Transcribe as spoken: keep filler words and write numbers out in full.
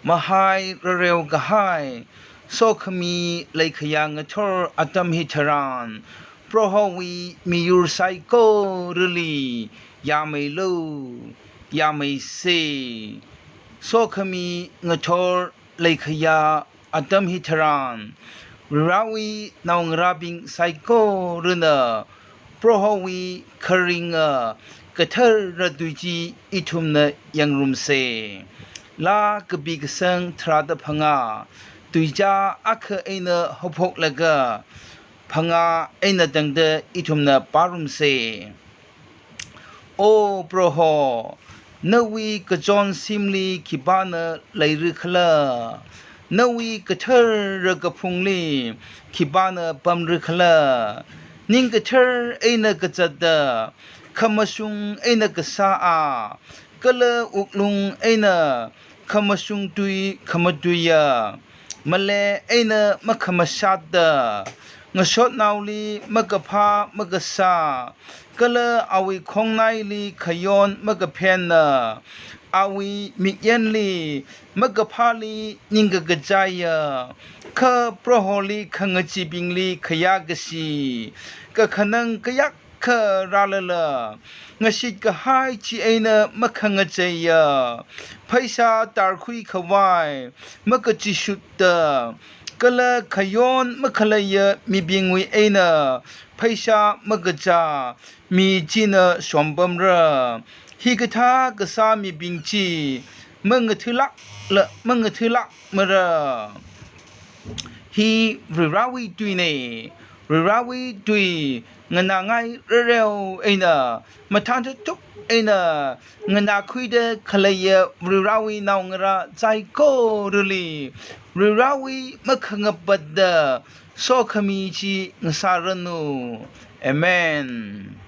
Mahai rareo kahai, sokhami leikhaya ngathor atam hitharan, Prohowui miyur saikorali yāmeilu, yāmeise. Sokhami ngathor leikhaya atam hitharan, Varivarawui naongarābing saikorana Prohowui kharinga kathara tui chi ithumna yangrumse. Laa kapi kasang tharāda phangā, tuizā akha eina haophoklaga phangā eina tangda ithumna pārumse. O Proho, nawui kachonsimli khipāna leira khala? Nawui kathara kaphungli khipāna pamra khala? Ning kathar eina kazata, khamashung eina kasā a, kala wuklung eina khamashung tui khamatuiya, malei eina makhamashata, ngashotnaoli makaphā makasā, kala awui khongnaili khayon makaphenna, awui mikyanli makaphāli ningkakachaiya, kha Proholi khangachibingli khayākashi, kakhanang kayākha rālala, ngashit kahai chi eina makhangacheiya, pheisā tarkhui khavai makachishutta, kala khayon makhaleiya mibingwui eina pheisā makachā mi china shompamra. Hikathā kasā mibing chi mangathālākla, mangathālākmara. Hi Varivarawui tuina. Varivarawui tui nganāngai rareo eina, mathān thukthup eina nganākhuida khaleiya Varivarawui naongarā saikorali Varivarawui makhangapata sokhami chi ngasāranu. Amen.